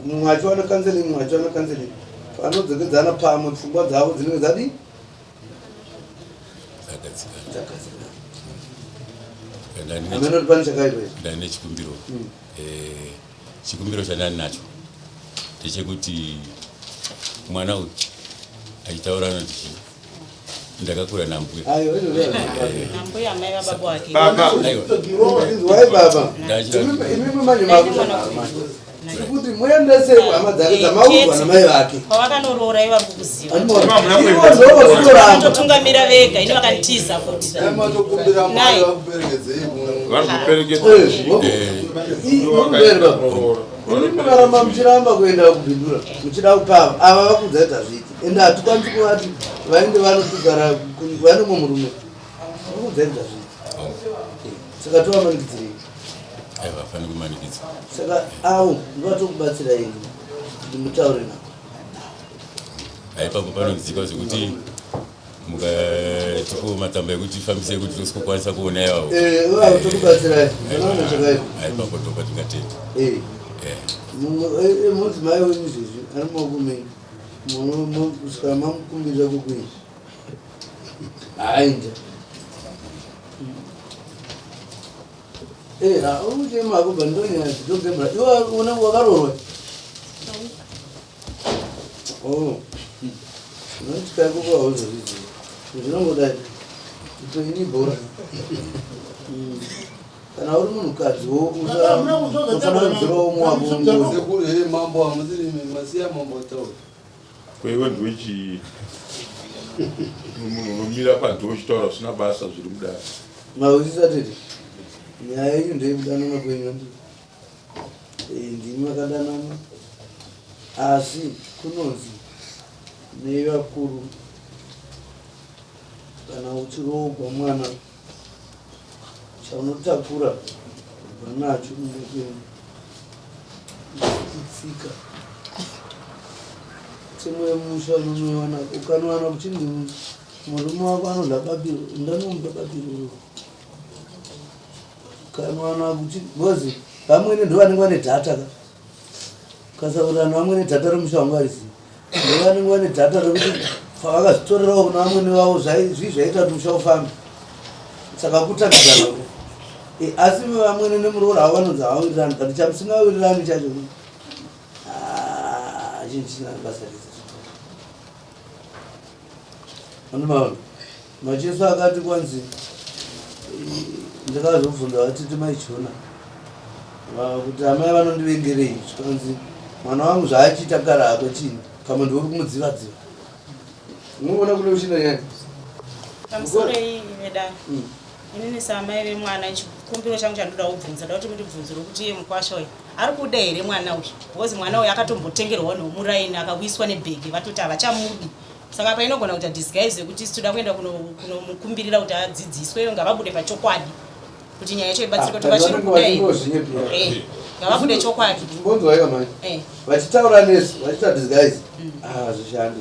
mumwe achiwana counseling mumwe achiwana counseling panodzokedzana pamwe pfungwa dzavo dzinenge dzadii Ndane chikumbiro mm. eh, chikumbiro chandani nacho ndechekuti mwana uyu achitaura anoti chii ndakakura nambuya kuti muendese hama dzake dzamaudzwa namai vake pavakanoroora ivo vari kukuzivaatotungamira vega ini vakandiza futi imi mukaramba muchiramba kuenda kubindura muchida kupava ava vakuudza kuti hazviiti ende hatikwanisi kuvati vaende vanotogara vane mumwe murume vakuudza kuti hazviiti saka tovamanikidzirei aiwa hafani kumanikidzwa saka avo ndovatokubatsira ini kuti mutaure navo aipapo panonzikwa zvekuti mukatipo matsamba ekuti fambisei kuti tosikukwanisa kuona iwawo eh, ivavo tokubatsirai ndinoona chakaipa aipapo ndopatingatenda eh. eh. Mudzimai wenyu izvezvi ari mumaoko menyu kusvika mamukumbirira kukuini hainja uchema hako bandonyaya dzitogembra iwe unenge wakaroorwa oh. Unotyai kuko hauzozvizivi zvinongodai upenyu ibhora hmm. Kana uri munhukadzi wo unofanira kudzirawo umwe wako Sekuru he mambo hamusiri masiya mambo ataura. Kweiwe ndiwe chii? Munhu unomira panze uchitaura zvisina basa zviri mudare. Mahwisisa tete. Nyaya yenyu ndeyekudanana kwenyu handiti? Eh, ndimi makadanana asi kunonzi nevakuru kana uchiroogwa mwana Chaunotakura kubva nacho kumba kwenyu itsika. Temo yemusha unonoiwana ukanowana kuchinzi murume wako anodya babiro ndanomupa babiro iro. Ukanowana kuchi because vamwene ndovanenge vane data ka. Ukasawirirana vamwene data remusha wangu harizivi. Ndovanenge vane data rekuti pavakazvitorerawo kuna vamwene vavo zvii zvaita kuti musha ufambe. Saka kutamidzana kudai. Eh, asi vamwene nemuroora havo vanonzi havawirirani but chamusingawirirani chacho ah, chinhu chisina basa rese. Anomaona Macheso akati kwanzi eh, ndakazobvunza vatete maichona kuti amai vanondivengerei zvikanzi mwana wangu zvaachiita kare hako chini pamwe ndiuri kumudziva dziva unoona kune uchina nyaya pamusoro iyi vedare mm. inini saamai vemwana chikumbiro changu chandoda kubvunza nda kuti mundibvunzire kuti iye mukwasha uyu ari kuda here mwana uyu because mwana uyu akatombotengerwa nomuraini akauyiswa nebhegi vatoti havachamudi Saka apa inogona kuita disguise yekuti isu toda kuenda kunomukumbirira kuti adzidziswe ngavabude pachokwadi kuti nyaya yacho ibatsirike kuti vachiri kuda here eh, ngavabude chokwadi mbonzwaiwa manje eh. vachitaura nesu vachiita disguise mm. ah zvishandi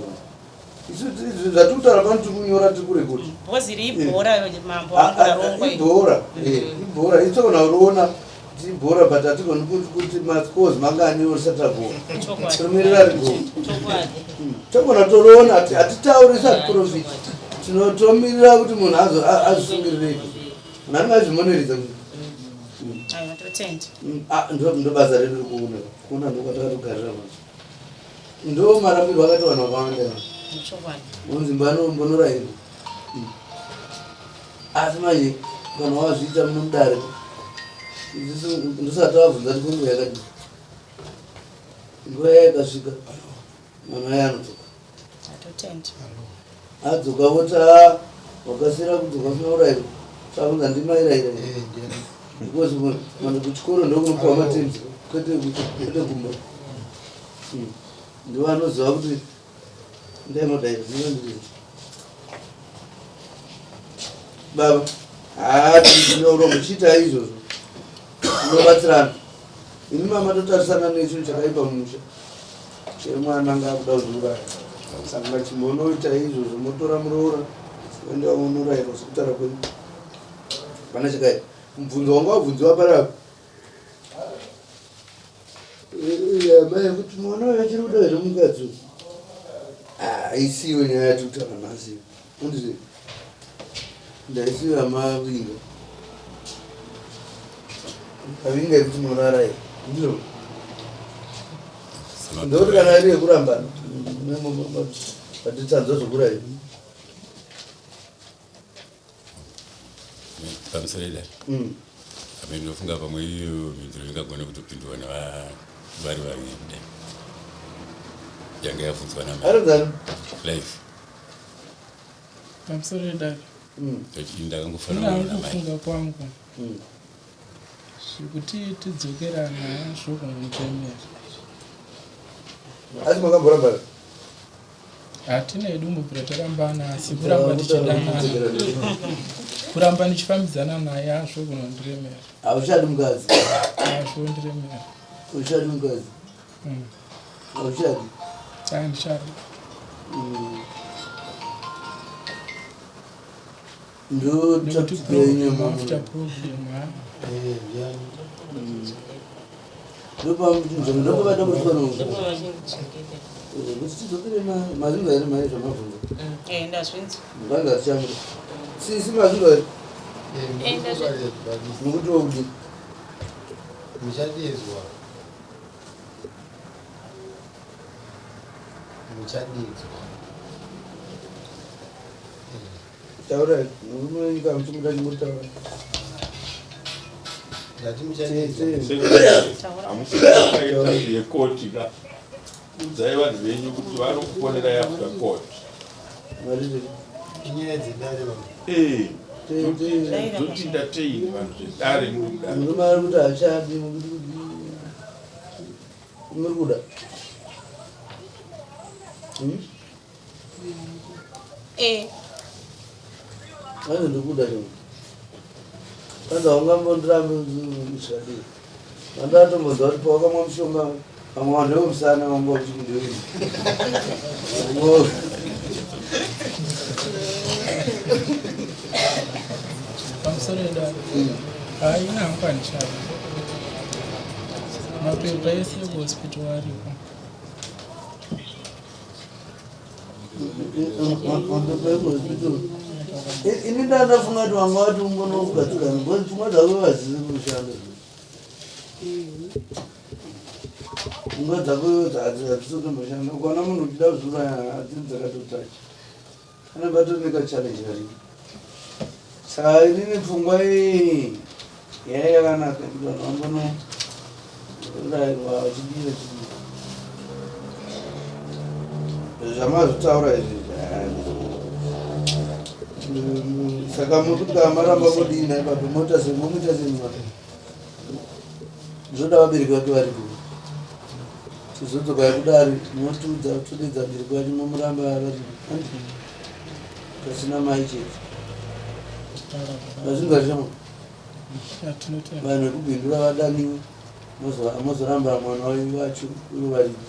isu zvatiri kutaura pano tiri kunyora tiri kurekodi because iri ibhora eh. mambo angu ibhora ibhora itogona kuriona Tibhora but hatigoni kuti mascores mangani risati ragova. Tomirira rigova. Hmm. Togona toroona hatitauri sati profit. Tinotomirira kuti munhu azvisungirirei. Munhu anenge azvimoneredza. Aiwa, totenda. Ah, ndo basa redu rekuona kuona ndokwatakatogarira manje ndo marambirwo akaita vanhu vakawanda. Chokwadi. Unzi mbonorayirwa. Asi manje kana wazviita muno mudare, isusu ndosati tavabvunza kuti kwenguva yakadii. Nguva iya ikasvika, mwana waye anodzoka. Atotenda. Adzoka voti, "Ah, wakasira kudzoka usina kurayirwa." Tabvunza, ndimairayira, because vanhu kuchikoro ndokunopiwa materms, kwete kumba. Ndivo anoziva kuti ndaimodaira ndinondii. Baba, haa, tinourombo chiitai izvozvo, tinobatsirana. Ini mama totarisana nechinhu chakaipa mumusha chemwana anga akuda kuzviuraya, saka chimbonoita izvozvo, motora muroora, oenda unorayirwa sekutaura kwenyu. Pana chakaipa mubvunzo wanga wabvunziwa panapa mai kuti mwana uyu achiri kuda here mukadzi uyu. Haisiyo nyaya yatiri kutaura nhasi. Undizi ndaisiyo yamavinga avinga yekuti mwana arayira, ndizvo? Ndokuti kana iri yekurambana, patitsanzwa zvokurayira. Pamusoro idare. Ape ndinofunga pamwe iyo mhinduro ingagone kutopindurwa nevari vaviri kudai yanga yabvunzwa namai. Arinzani? Life. Pamusoro idare. Ini ndakangofanana Ina namai. kufunga kwangu, zvekuti tidzokerana zvokunditemera. Asi makamborambana? Hatina hedu kumbobvira tarambana, asi kuramba tichidanana, kuramba ndichifambidzana naye azvo kunondiremera. Hauchadi mukadzi? Azvondiremera. Uchadi mukadzi? Hauchadi? Handichadi. Ndo Nekuti tactic yenyu. problem after problem, ha. Ndopavada kutswa kuti tidzokere. Mazvinzwa here mai zvamabvunza? Eh, ndazvinzwa. Mukanga tichamura sisi, mazvinzwa here? Eh, ndazvinzwa. Nokuti wokudii? Muchadizwa, muchadidzwa. Taurai, murume wenyika, muchimuda, chimutaura. Ndati muchadidzwa. Hamusikaita yekoti ka, udzai vanhu venyu kuti vanokufonerai after court. Inyaya dzedare, baba. Eh, dzotinda teini vanhu zvedare muri kudare. Murume ari kuti hachadi, mukuti kudii? Muri kuda? Hmm? Eh. Vanhu ndikuda chimwe kwanza haungambondirambi zvikadii. Vandatombonzwa kuti pawakamwa mushonga, vamwe vanhu vemusana vanga uchiti ndeweni. Pamusoro idare, haina hangu, handichadi. Mapepa ese ekuhospital aripo. Mapepa ekuhospital, ini ndandafunga kuti vanga vati ungonogadzikana because pfungwa dzako hadzisi kushanda. Pfungwa dzako hadzisi kutomboshanda. Ukaona munhu uchida kuzviuraya, hadzisi dzakatotacha, anenge atori nekachallenge kariko. Saka inini pfungwa iyi yai yakanaka kuti vanhu vangonorayirwa vachidii vachidii zvamazotaura izvi. Saka muri kuti kana maramba modii nai baba? Mota sei, momuita sei mwana? Zvoda vabereki vake varipo. Tizodzokai kudare, motiudza, todedza vabereki vacho, momuramba varipo pasina mai chete. Vazvinzwa chamo? Vanhu vekubhindura vadaniwe, mozoramba mwana wacho uyo varipo.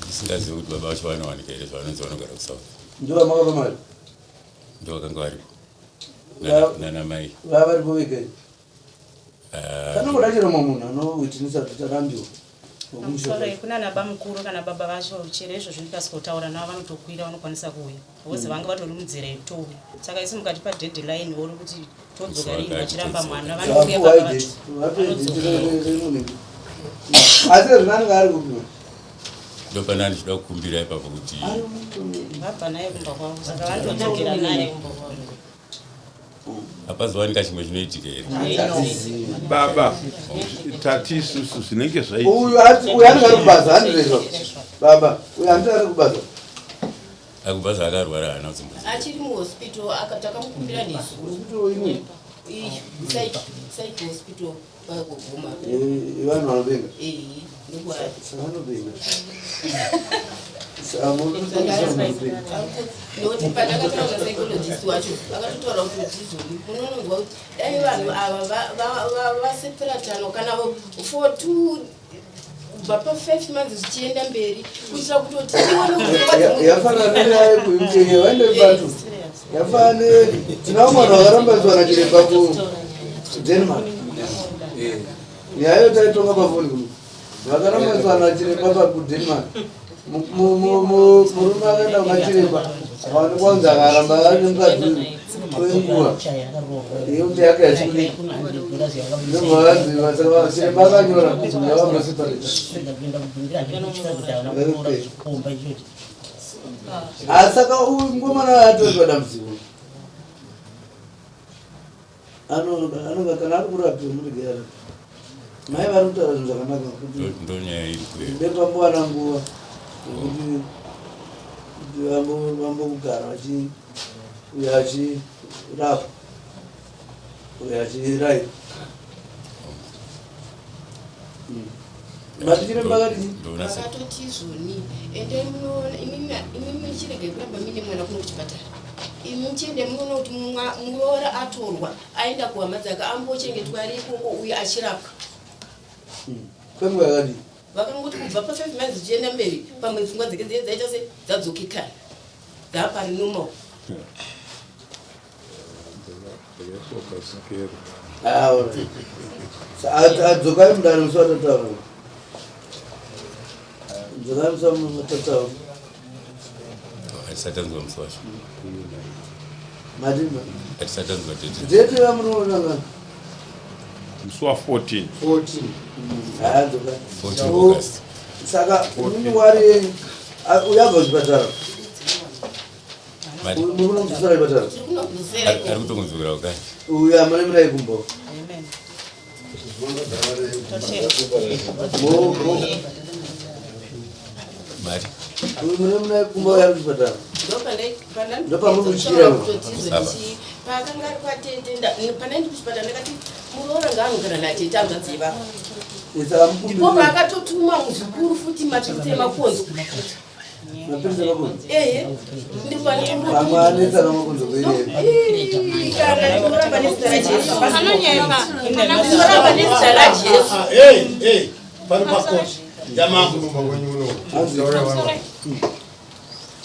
Ndisingazivi kuti baba vacho vanowanika here, zvavanonzi vanogara kuSouth. Ndo vamakapa mari? Ndo vakanga varipo nana mai. Vava varipo vega here? Ah, Panongoda chero mumwe munhu anowitnessa kuti tarambiwa. Pamusoro kunana bamukuru kana baba vacho chero izvozvi ndikasikotaura navo vanotokwira vanokwanisa kuuya because vanga vatori munzira yekutouya saka isu mukati padeadline ori kuti todzoka rini vachiramba mwana vanouya baba vacho vanodzoka. Asi zvinange ari kupi? Ndopana ndichida kukumbira ipapo kuti vabva naye kumba kwavo saka vanotodzokera naye kumba kwavo. Hapazowanika chimwe chinoitika here? Baba, tati isusu zvinenge zvaitika. Uyu uyu anenge ari kubasa, handizvo baba? Uyu handiti ari kubasa? Akubasa, akarwara, haana kuzombodzoka. Achiri muhospital, takamukumbira nesu. Hospital imwe? Psych hospital pakuguma. Vanhu vanopenga. Ndokwaari. Vanopenga. Nokuti pandakataura psychologist wacho akatotaura kuti ndizvoni unononzwa kuti dai vanhu ava vaseparatano kana for two kubva pa5 months zvichienda mberi kuitira kutoti ione. Yafanana nenyaya yekuUK vaende batu yafanana tinavo mwana wakarambaniswa nachiremba kuDenmark. Nyaya iyo taitonga pafoni kuno, vakarambaniswa nachiremba kuDenmark. Murume akaenda kuna chiremba, akaonekwa kunzi akaramba ari nemukadzi uyu kwenguva yekuti yake yachikudii, ndobva vanzi saka chiremba akanyora kuti ngavamboseparate. Saka uyu mukomana atori padambudziko, anonga kana ari kurapiwa muregera mai vari kutaura zvinhu zvakanaka kuti Ndonyaya iri kuyo. Ndepambowana nguva yekuti kuti vambogara vachi uyo achirapa, uyo achiraira. Mati chiremba akati? Vakatoti izvoni endai munoona imimi muchirege kuramba mine mwana kuno kuchipatara, imi muchiende munoona kuti muroora atorwa aenda kuhama dzake, ambochengetwa ari ikoko uyo achirapwa. Kwenguva yakadii? Vakangoti kubva pa5 months zvichienda mberi, pamwe pfungwa dzake dziye dzaita se dzadzokekana dzaapari normal. Ah, alright. Adzokai mudare musi watataura. Dzokai musi watataura. Hatisati tanzwa musi wacho. Madima. Hatisati tanzwa date. Date yamunoona nga? Musi wa14. 14. Haya, dzokai. 14 August. Saka imimi wari yenyu uyabva kuchipatara? Mari. Muri kunomudzosera kuchipatara? Ari kutongodzokera kukati. Uyu amune munai kumbo. Mari. Uyu mune munai kumbo yari kuchipatara. Ndopamuri kutyira ipo. Paakanga ari kwatete, pandaindi kuchipatara ndakati muroora ngaanogara natete hanzvadzi yevavo. Saka Ndipo mukumbire. paakatotuma muzukuru futi mapiritsi emakonzo. Mapiritsi emakonzo. Ehe, ndipo. Pamwe anetsa namakonzo kuirei. Kana ndinoramba nezita raJesu. Anonyepa. Ndinoramba nezita raJesu. Hey, hey, pano pakoti yamambo.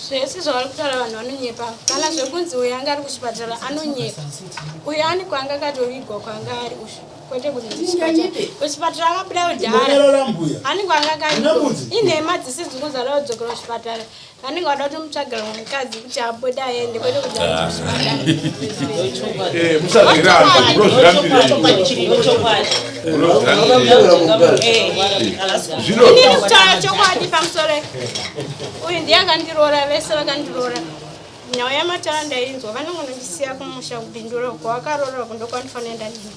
Zvese zvavari kutaura vanhu vanonyepa. Kana zvekunzi uyu anga ari kuchipatara, anonyepa. Uyu ani kwanga akatovigwa kwanga ari ushu, kwete kuti kuchipatara. Kuchipatara akabuda kudhara. Munorara mbuya. Anenge anga akavigwa. Ndinabudzi. Inhema dzisizi kunzi ada kudzokera kuchipatara. Vanenge vada kutomutsvagira mumwe mukadzi kuti abude aende, kwete kuti aende kuchipatara. Musazviramba, munozvirambirei? Munozvirambirei? Zvino Inini kutaura chokwadi, pamusoro uyu ndiye akandiroora, vese vakandiroora. Nhau yamataura ndainzwa, vanongonondisiya kumusha kuBindura uko wakaroora uko, ndokwandinofanira enda nini.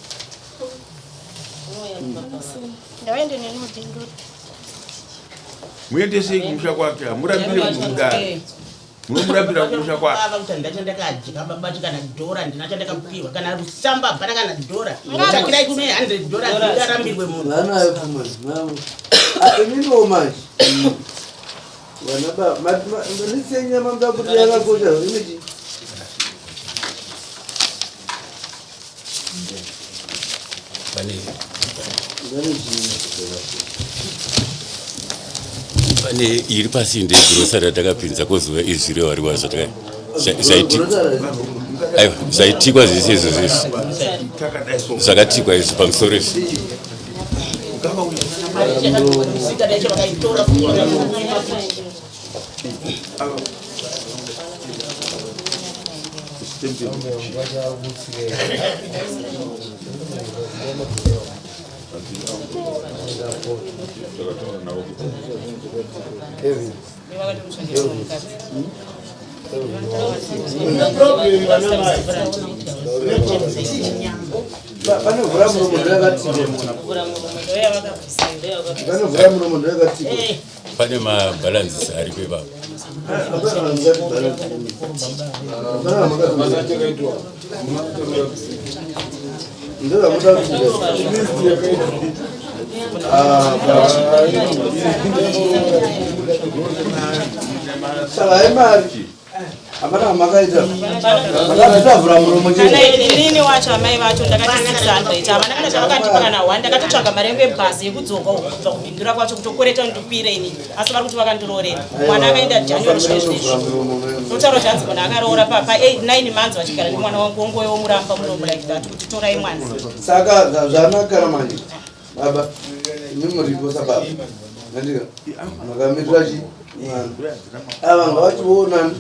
Ndavaende neni muBindura. Muendesei kumusha kwake, hamurambire mudare, munomurambira kumusha kwake. Ava kuti handina chandakadya babati, kana dhora handina chandakapiwa, kana rusamba hapana kana dhora. Tsvakirai kune $100 zvingarambirwe munhu. Vanayo pfuma navo. Ininiwo manje vana ba list yenyama muda kuti yakakosha inechi. Pane Vane chii? Pane iri pasi ndegrocery ratakapinza, kozouya izvirewariwa zvaitikwa. Aiwa, zvaitikwa zvese izvo zvese zvakatikwa izvi pamusoro izvi. Mari ichakadzoka nemusika daicho vakaitora futi vakaipa futi. Panovhura muromo ndoyakatika. Panovhura muromo ndoyakatika. Pane mabalances aripo ipapo. Saka yemari hapana hamakaita makazvitavhura muromo Kana inini wacho amai vacho ndakati 600 havana kana chavakandipa kana one. Ndakatotsvaga mari yangu yebhazi yekudzoka uku kubva kubhindura kwacho kutokwereta ndikwire inini, asi vari kuti vakandiroorera. Mwana akaenda January zvinezvi izvi. Totaura kuti hanzi munhu akaroora pa 8 9 months vachigara nemwana wangu, wongoyo womuramba munomu like that kuti torai mwana. Saka zvanakana manje baba, imi muripo sababa, andika makamirira chi mwana ava ngavachiona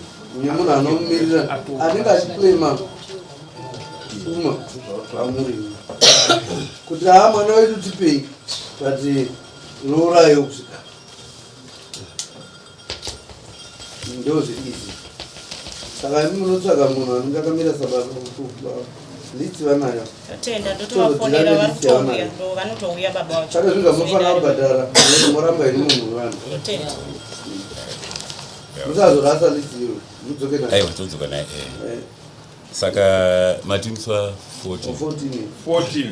nemunhu anomumirira anenge achiclaima pfuma pamuri kuti haa mwana wedu tipei, but roorayo kusvika ndo zviri izi. Saka imi munotsvaga munhu anenge akamira sababa, litsi vanayo. Tenda, ndotovafonera, vari kutouya, ndo vanotouya baba vacho. Saka zvinhu zvamunofanira kubhadhara moramba ini munhu wevanhu. Tenda. Musazorasa litsi iro, mudzoke nayo. Aiwa, todzoka naye. Saka matimiswa 14. 14. 14.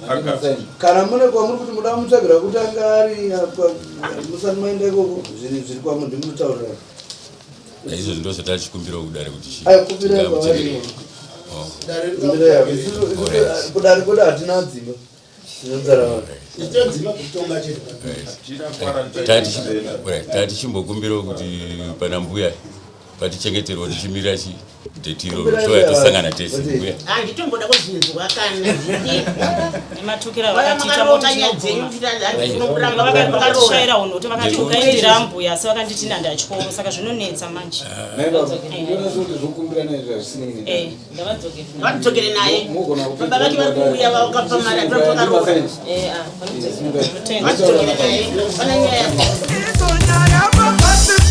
Alright. Kana mune kwamuri kuti muda mutsvagira kuti anga ari apa, musati maenda ikoko, zviri kwamuri ndimunotaurira. Izvozvo ndo zvatachikumbirawo kudare kuti Ai, kumbirai kwavari. Oh. Kumbirai hapo. Kudare kwedu hatina dzimba dzinogara vanhu. Ichitodzima kutonga chete. Tatichimbokumbirawo kuti pana mbuya patichengeterwa tichimirira chi date iroro, Kumbirai toya mbuya tosangana vanhu. tese mbuya. Handitomboda kuzvinzwa kana. Nematukiro Vaya avakatiita makaroora nyaya dzenyu kuti unomuramba makaroora. Vakatishaira unhu kuti vakati ukaindira mbuya, asi vakanditi nandatyoro, saka zvinonetsa manje. Vatidzokere naye. Baba vake vari kuuya vakapa mari atakaroora. Vatidzokere naye. Pana nyaya. Izo nyaya papasi.